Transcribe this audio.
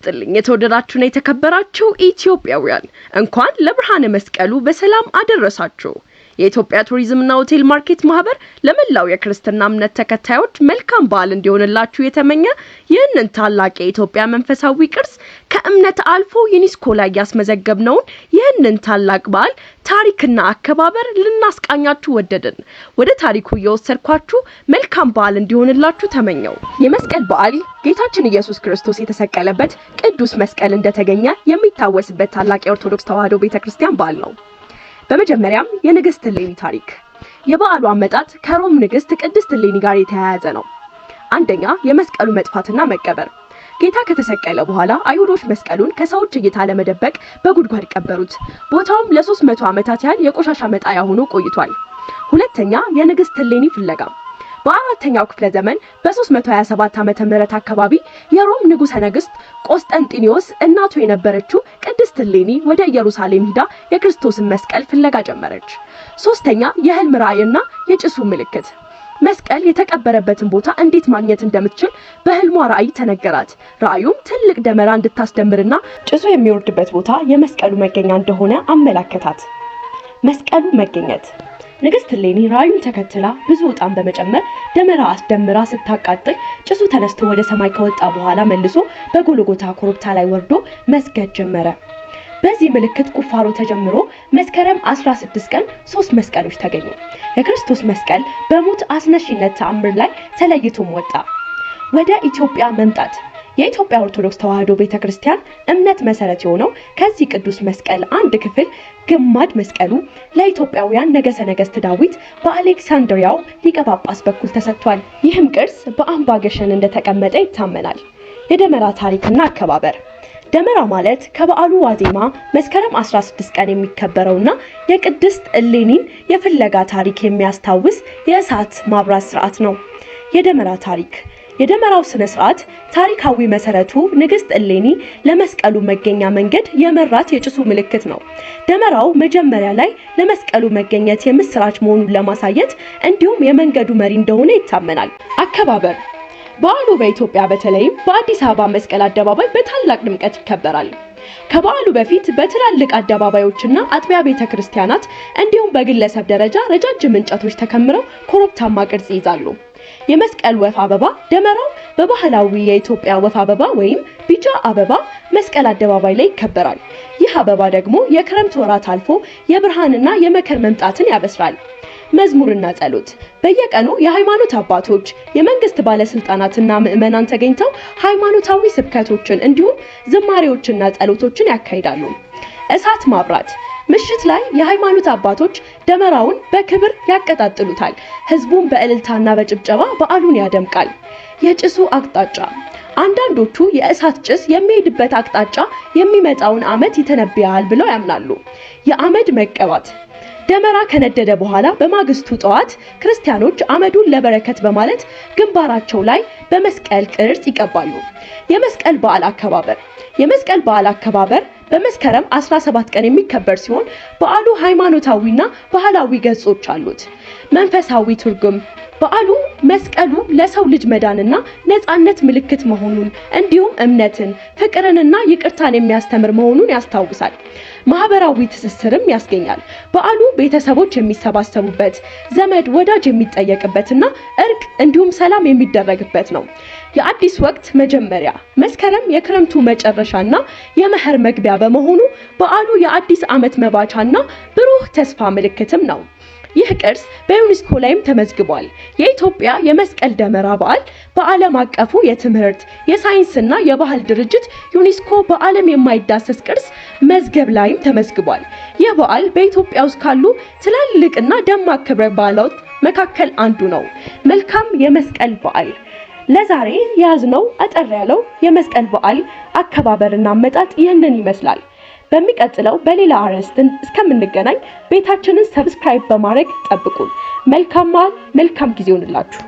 ይስጥልኝ የተወደዳችሁና የተከበራችሁ ኢትዮጵያውያን፣ እንኳን ለብርሃነ መስቀሉ በሰላም አደረሳችሁ። የኢትዮጵያ ቱሪዝምና ሆቴል ማርኬት ማህበር ለመላው የክርስትና እምነት ተከታዮች መልካም በዓል እንዲሆንላችሁ የተመኘ፣ ይህንን ታላቅ የኢትዮጵያ መንፈሳዊ ቅርስ ከእምነት አልፎ ዩኔስኮ ላይ ያስመዘገብነውን ይህንን ታላቅ በዓል ታሪክና አከባበር ልናስቃኛችሁ ወደድን። ወደ ታሪኩ እየወሰድኳችሁ መልካም በዓል እንዲሆንላችሁ ተመኘሁ። የመስቀል በዓል ጌታችን ኢየሱስ ክርስቶስ የተሰቀለበት ቅዱስ መስቀል እንደተገኘ የሚታወስበት ታላቅ የኦርቶዶክስ ተዋሕዶ ቤተክርስቲያን በዓል ነው። በመጀመሪያም የንግስት እሌኒ ታሪክ። የበዓሉ አመጣጥ ከሮም ንግስት ቅድስት እሌኒ ጋር የተያያዘ ነው። አንደኛ፣ የመስቀሉ መጥፋትና መቀበር። ጌታ ከተሰቀለ በኋላ አይሁዶች መስቀሉን ከሰዎች እይታ ለመደበቅ በጉድጓድ ቀበሩት። ቦታውም ለ300 ዓመታት ያህል የቆሻሻ መጣያ ሆኖ ቆይቷል። ሁለተኛ፣ የንግስት እሌኒ ፍለጋ። በአራተኛው ክፍለ ዘመን በ327 ዓመተ ምህረት አካባቢ የሮም ንጉሠ ነገሥት ቆስጠንጢኒዮስ እናቱ የነበረችው ቅድስት እሌኒ ወደ ኢየሩሳሌም ሂዳ የክርስቶስን መስቀል ፍለጋ ጀመረች። ሶስተኛ፣ የህልም ራእይና የጭሱ ምልክት። መስቀል የተቀበረበትን ቦታ እንዴት ማግኘት እንደምትችል በህልሟ ራእይ ተነገራት። ራእዩም ትልቅ ደመራ እንድታስደምርና ጭሱ የሚወርድበት ቦታ የመስቀሉ መገኛ እንደሆነ አመላከታት። መስቀሉ መገኘት። ንግስት እሌኒ ራእዩን ተከትላ ብዙ ዕጣን በመጨመር ደመራ አስደምራ ስታቃጥል ጭሱ ተነስቶ ወደ ሰማይ ከወጣ በኋላ መልሶ በጎልጎታ ኮረብታ ላይ ወርዶ መስገድ ጀመረ። በዚህ ምልክት ቁፋሮ ተጀምሮ መስከረም 16 ቀን ሶስት መስቀሎች ተገኙ። የክርስቶስ መስቀል በሙት አስነሺነት ተአምር ላይ ተለይቶም ወጣ። ወደ ኢትዮጵያ መምጣት። የኢትዮጵያ ኦርቶዶክስ ተዋሕዶ ቤተክርስቲያን እምነት መሰረት የሆነው ከዚህ ቅዱስ መስቀል አንድ ክፍል ግማድ መስቀሉ ለኢትዮጵያውያን ነገሰ ነገስት ዳዊት በአሌክሳንድሪያው ሊቀ ጳጳስ በኩል ተሰጥቷል። ይህም ቅርስ በአምባ ግሸን እንደተቀመጠ ይታመናል። የደመራ ታሪክና አከባበር። ደመራ ማለት ከበዓሉ ዋዜማ መስከረም 16 ቀን የሚከበረውና የቅድስት እሌኒን የፍለጋ ታሪክ የሚያስታውስ የእሳት ማብራት ስርዓት ነው። የደመራ ታሪክ። የደመራው ስነ ስርዓት ታሪካዊ መሰረቱ ንግስት እሌኒ ለመስቀሉ መገኛ መንገድ የመራት የጭሱ ምልክት ነው። ደመራው መጀመሪያ ላይ ለመስቀሉ መገኘት የምስራች መሆኑን ለማሳየት እንዲሁም የመንገዱ መሪ እንደሆነ ይታመናል። አከባበር። በዓሉ በኢትዮጵያ በተለይም በአዲስ አበባ መስቀል አደባባይ በታላቅ ድምቀት ይከበራል። ከበዓሉ በፊት በትላልቅ አደባባዮችና አጥቢያ ቤተ ክርስቲያናት እንዲሁም በግለሰብ ደረጃ ረጃጅም እንጨቶች ተከምረው ኮረብታማ ቅርጽ ይይዛሉ። የመስቀል ወፍ አበባ። ደመራው በባህላዊ የኢትዮጵያ ወፍ አበባ ወይም ቢጫ አበባ መስቀል አደባባይ ላይ ይከበራል። ይህ አበባ ደግሞ የክረምት ወራት አልፎ የብርሃንና የመከር መምጣትን ያበስራል። መዝሙርና ጸሎት። በየቀኑ የሃይማኖት አባቶች፣ የመንግስት ባለስልጣናትና ምዕመናን ተገኝተው ሃይማኖታዊ ስብከቶችን እንዲሁም ዝማሬዎችና ጸሎቶችን ያካሂዳሉ። እሳት ማብራት። ምሽት ላይ የሃይማኖት አባቶች ደመራውን በክብር ያቀጣጥሉታል። ህዝቡን በእልልታና በጭብጨባ በዓሉን ያደምቃል። የጭሱ አቅጣጫ። አንዳንዶቹ የእሳት ጭስ የሚሄድበት አቅጣጫ የሚመጣውን ዓመት ይተነብያል ብለው ያምናሉ። የአመድ መቀባት። ደመራ ከነደደ በኋላ በማግስቱ ጠዋት ክርስቲያኖች አመዱን ለበረከት በማለት ግንባራቸው ላይ በመስቀል ቅርጽ ይቀባሉ። የመስቀል በዓል አከባበር። የመስቀል በዓል አከባበር በመስከረም 17 ቀን የሚከበር ሲሆን በዓሉ ሃይማኖታዊና ባህላዊ ገጾች አሉት። መንፈሳዊ ትርጉም። በዓሉ መስቀሉ ለሰው ልጅ መዳንና ነፃነት ምልክት መሆኑን እንዲሁም እምነትን፣ ፍቅርንና ይቅርታን የሚያስተምር መሆኑን ያስታውሳል። ማህበራዊ ትስስርም ያስገኛል። በዓሉ ቤተሰቦች የሚሰባሰቡበት፣ ዘመድ ወዳጅ የሚጠየቅበትና እርቅ እንዲሁም ሰላም የሚደረግበት ነው። የአዲስ ወቅት መጀመሪያ። መስከረም የክረምቱ መጨረሻና የመኸር መግቢያ በመሆኑ በዓሉ የአዲስ ዓመት መባቻና ብሩህ ተስፋ ምልክትም ነው። ይህ ቅርስ በዩኔስኮ ላይም ተመዝግቧል። የኢትዮጵያ የመስቀል ደመራ በዓል በዓለም አቀፉ የትምህርት፣ የሳይንስና የባህል ድርጅት ዩኔስኮ በዓለም የማይዳሰስ ቅርስ መዝገብ ላይም ተመዝግቧል። ይህ በዓል በኢትዮጵያ ውስጥ ካሉ ትላልቅና ደማቅ ክብረ በዓላት መካከል አንዱ ነው። መልካም የመስቀል በዓል። ለዛሬ የያዝነው አጠር ያለው የመስቀል በዓል አከባበርና አመጣጥ ይህንን ይመስላል። በሚቀጥለው በሌላ አርዕስት እስከምንገናኝ ቤታችንን subscribe በማድረግ ጠብቁን። መልካም በዓል፣ መልካም ጊዜ ይሁንላችሁ።